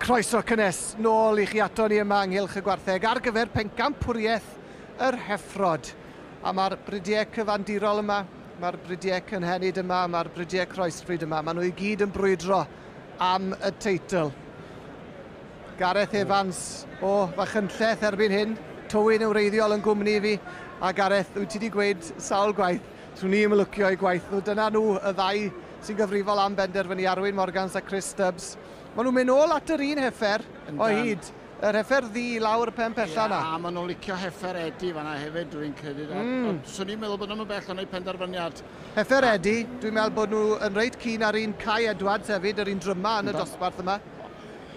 Croeso cynnes nôl i chi ato ni yma ynghylch y gwartheg ar gyfer pencampwriaeth yr heffrod. A mae'r bridiau cyfandirol yma, mae'r bridiau cynhenid yma, mae'r bridiau croesfrid yma, maen nhw i gyd yn brwydro am y teitl. Gareth Evans o Fachynlleth erbyn hyn, Tywyn yn wreiddiol yn gwmni i fi, a Gareth, wyt ti wedi gweud sawl gwaith, swn i'n ymlwcio eu gwaith nhw, dyna nhw y ddau sy'n gyfrifol am benderfynu, Arwyn Morgans a Chris Stubbs. Maen nhw'n mynd nôl at yr un heffer o hyd. Yr heffer ddu lawr y pen pella 'na. Ia, a maen nhw'n licio heffer Eddie fan'na hefyd, dwi'n credu. Mm. Ond swn i'n meddwl bod nhw'n bell o'n eu penderfyniad. Heffer Eddie, dwi'n meddwl bod nhw yn reit keen ar un Kai Edwards hefyd, yr un dryma yn y dosbarth yma.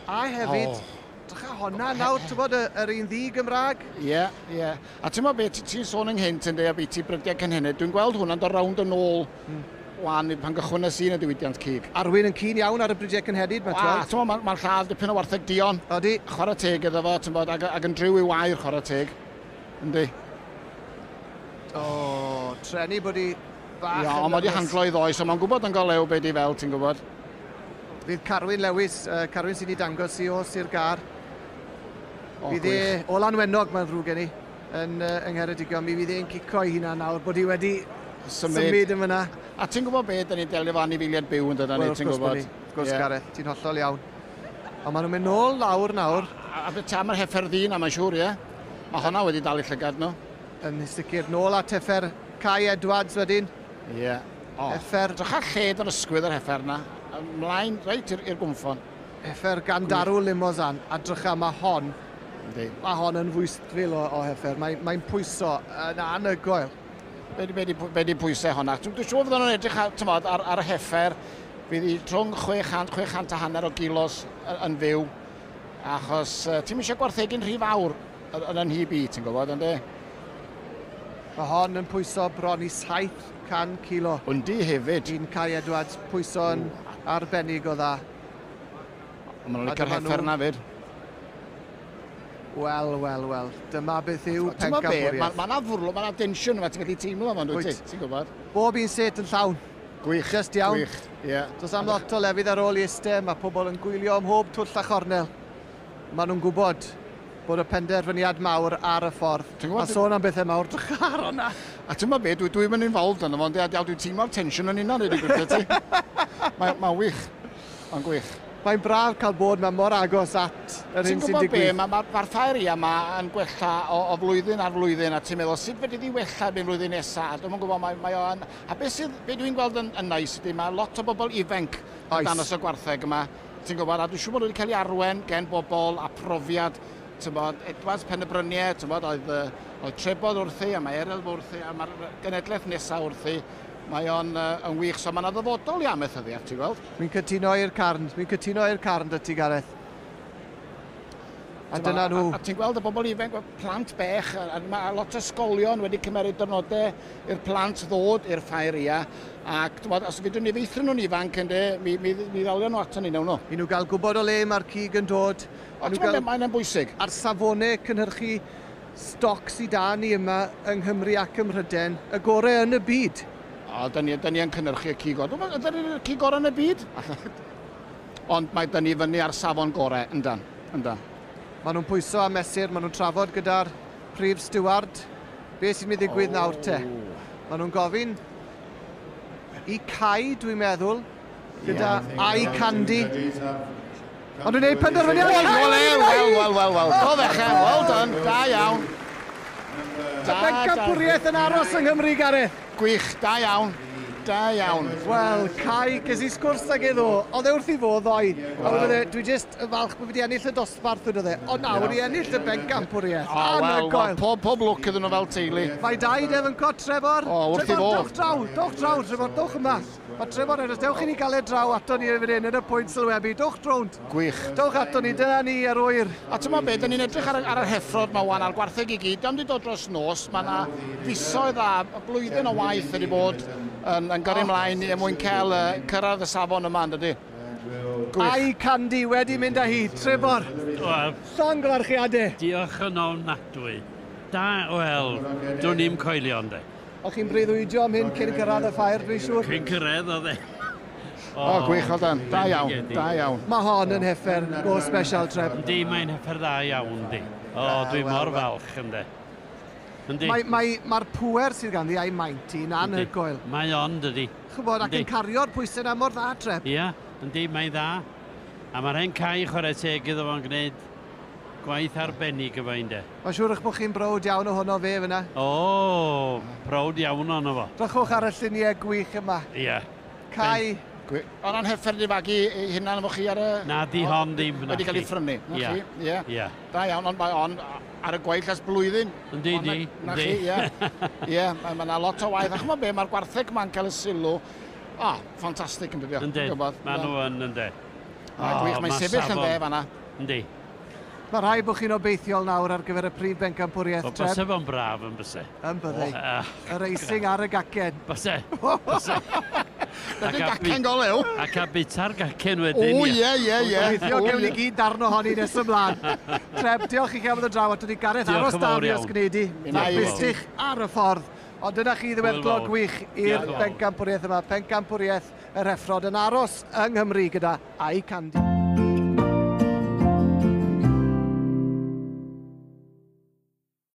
A hefyd, oh. Drycha honna nawr, ti'n bod, yr un ddu Gymraeg? Ie, yeah, ie. Yeah. A ti'n bod beth, ti'n sôn ynghynt yn dweud biti brydiau cynhenid, dwi'n gweld hwnna'n dod rownd yn ôl wan pan gychwynnes i yn y diwydiant cig. Arwyn yn keen iawn ar y brydiau cynhenid, mae'n tweld. Ti'n mae'n ma lladd dipyn o wartheg duon. Odi. Chwarae teg iddo fo, ti'n bod, ac, ac yn driw i wair chwarae teg. Yndi. O, treni bod i bach. Ia, ond mae wedi handlo i ddoe, so mae'n gwybod yn golew be di fel, ti'n gwybod. Fydd Carwyn Lewis, uh, Carwyn sy'n ei dangos i o Sir Gâr. O, fydd e o Lanwenog, mae'n ddrwg gen i, yn, uh, yng Ngheredigion. Mi fydd e'n cico i hunan nawr bod hi wedi symud, symud yn fyna. A ti'n gwybod beth, da ni'n delio efo anifeiliaid byw yn dod ni, ti'n gwybod? Wrth gwrs, yeah. Gareth, ti'n hollol iawn. Ond maen nhw'n mynd nôl lawr nawr. A, a beth am yr heffer ddyn, a mae'n siŵr, ie? Mae honna wedi dal i llygad nhw. Yn sicr, nôl at heffer Kai Edwards wedyn. Ie. Yeah. Oh, heffer. Drycha lled yr ysgwydd yr heffer na. Ymlaen reit i'r gwmffon. Heffer gan Darw Limousin. A drycha, mae hon, Yndi. Mae hon yn fwystfil o, o heffer. Mae'n mae pwyso yn anhygoel. Be di, be di, be di pwysau honna? Dwi'n dwi siŵr fydden nhw'n edrych ar, tymod, ar, ar y heffer. Fydd hi rhwng 600, 600 a hanner o gilos yn fyw. Achos uh, ti'n eisiau gwarthegyn rhy fawr yn yn nhyb i, ti'n gwybod, ynddi? Mae hon yn pwyso bron i 700 kilo. Yndi hefyd. Un Kai Edwards pwyso yn arbennig o dda. Ond maen nhw'n licio'r heffer na fyd. Wel, wel, wel. Dyma beth yw pencampwriaeth. Mae ma 'na fwrlwm, mae 'na densiwn yma, ti'n gallu teimlo fo, dwyt ti? Ti'n gwybod? Bob un set yn llawn. Gwych. Just iawn. Gwych, ie. Yeah. Does am lot o lefydd ar ôl i iste, mae pobl yn gwylio ym mhob twll a chornel. Maen nhw'n gwybod bod y penderfyniad mawr ar y ffordd. A sôn am bethau mawr, drych ar hwnna. A ti'n gwybod beth, dwi, dwi'n mynd involved yno fo, ond dwi'n teimlo'r tensiwn yn unan, i gwir ti. Mae'n ma wych. Mae'n gwych. Mae'n braf cael bod 'ma mor agos at yr hyn sy'n digwydd. Ti'n gwybod be, mae'r ma, ma ffair ia yma yn gwella o, o flwyddyn ar flwyddyn, a ti'n meddwl, sut fedri di wella erbyn flwyddyn nesaf? A dwi'm yn gwybod, mae, mae o yn... A beth sydd, be dwi'n gweld yn, yn neis ydy, mae lot o bobl ifanc yn dangos y gwartheg yma, ti'n gwybod, a dwi'n siŵr bod nhw wedi cael ei arwen gen bobl a profiad, ti'n bod, Edwards Pen y Bryniau, ti'n bod, oedd, oedd Trebod wrthi, a mae Eryl wrthi, a mae'r genedlaeth nesaf wrthi. Mae o'n uh, yn wych, so mae yna ddyfodol i amaethyddiaeth, ti'n gweld? Mi'n cytuno i'r carn, mi'n cytuno i'r carn dy ti, Gareth. A dyna nhw. A, a, a ti'n gweld y bobl ifanc, plant bech, a, a mae lot o ysgolion wedi cymeryd dyrnodau i'r plant ddod i'r ffair ia. Ac bod, os fydwn ni feithrin nhw'n ifanc, ynddo, mi, mi, mi ddalion nhw ato ni, newn nhw. I nhw gael gwybod o le mae'r cig yn dod. A ti'n gael... Mae'n bwysig. A'r safonau cynhyrchu stoc sy 'da ni yma yng Nghymru ac ym Mhryden, y gore yn y byd. O, da ni, da ni yn cynhyrchu y cig orau. Dwi'n meddwl, ydyn ni'r cig orau yn y byd? Ond mae da ni fyny ar safon gorau, yndan, yndan. Maen nhw'n pwyso a mesur, maen nhw'n trafod gyda'r prif stiward. Be sy'n mynd i ddigwydd oh. nawr te? Maen nhw'n gofyn i Kai, dwi'n meddwl, gyda yeah, Ai Candy. Ond dwi'n gwneud penderfyniad. Wel, wel, wel, wel, wel, wel. Do fechan, well done, da iawn. Da, Bencampwriaeth yn aros yng Nghymru, Gareth. Gwych, da iawn. Da iawn. Wel, Kai, ges i sgwrs ag e ddo. Oedd e wrth i fod ddoe. A wedodd e, dwi jyst yn falch bod fi wedi ennill y dosbarth, wedodd e. Ond nawr i ennill y bencampwriaeth. O, wel, wel, pob, pob lwc iddyn nhw fel teulu. Mae daid ef yn cod, Trefor. O, wrth i fod. Dewch draw, dewch draw, Trefor, dewch yma. Mae Trefor yn dewch i ni gael e draw ato ni fan hyn yn y pwynt sylwebu. Dewch drownd. Gwych. Dewch ato ni, dyna ni ar oer. A ti'n meddwl beth, da ni'n edrych ar, ar yr heffrod ma wan, a'r gwartheg i gyd, dio'm di dod dros nos, mae yna fisoedd a blwyddyn o waith wedi bod yn, yn gyrru ymlaen er mwyn cael uh, cyrraedd y safon yma, yn dydy? Gwych. Ai Candy wedi mynd â hi, Trefor. Wel, Llongyfarchiadau. Diolch yn ofnadwy. Da, wel, dwn i'm coelio, ynddo. O'ch chi'n breuddwydio am hyn cyn cyrraedd y ffair, dwi'n siŵr? Cyn cyrraedd oedd e. O, gwych, well done. Da iawn, da iawn. Mae hon yn heffer go special, Tref. Yndi, mae'n heffer dda iawn, yndi. O, dwi mor falch, yndi. Yndi. Mae'r mae, mae pŵer sydd ganddi a'i maint hi'n anhygoel. Mae on, dydi. Chybod, ac yn cario'r pwysau na mor dda, Tref. Ia, yndi, mae'n dda. A mae'r hen Cai chwarae teg iddo fo'n gwneud gwaith arbennig efo un de. Mae'n siŵr eich bod chi'n browd iawn ohono fe fyna. O, browd iawn ohono fo. Drychwch ar y lluniau gwych yma. Ia. Cai. O ran heffer di fagu ei hunan efo chi ar y... Na, di hon ddim. Wedi cael ei phrynu. Na chi, ie. Ia. Da iawn, ond mae on ar y gweill ers blwyddyn. Yndi, di. Na chi, ie. Ie, mae yna lot o waith. A ch'mod be, mae'r gwartheg ma'n cael y sylw. O, ffantastig yn dydi o. Yndi, maen nhw yn, yndi. Gwych, mae'n sefyll yn dde fanna. Yndi. Mae rhaid bod chi'n obeithiol nawr ar gyfer y prif bencampwriaeth, Tref. Byse fo'n braf yn byse. Yn bydde. Y racing ar y gacen. Byse. Byse. Dydy'r gacen go lew. Ac a bita'r gacen wedyn. O, ie, ie, ie. Gobeithio gewn ni gyd darn ohoni nes ymlaen. Tref, diolch i chi am ddod draw. A dwi Gareth aros da fi os gwneud i. Bustych ar y ffordd. Ond dyna chi ddiweddglo gwych i'r bencampwriaeth yma. Pencampwriaeth yr heffrod yn aros yng Nghymru gyda Eye Candy.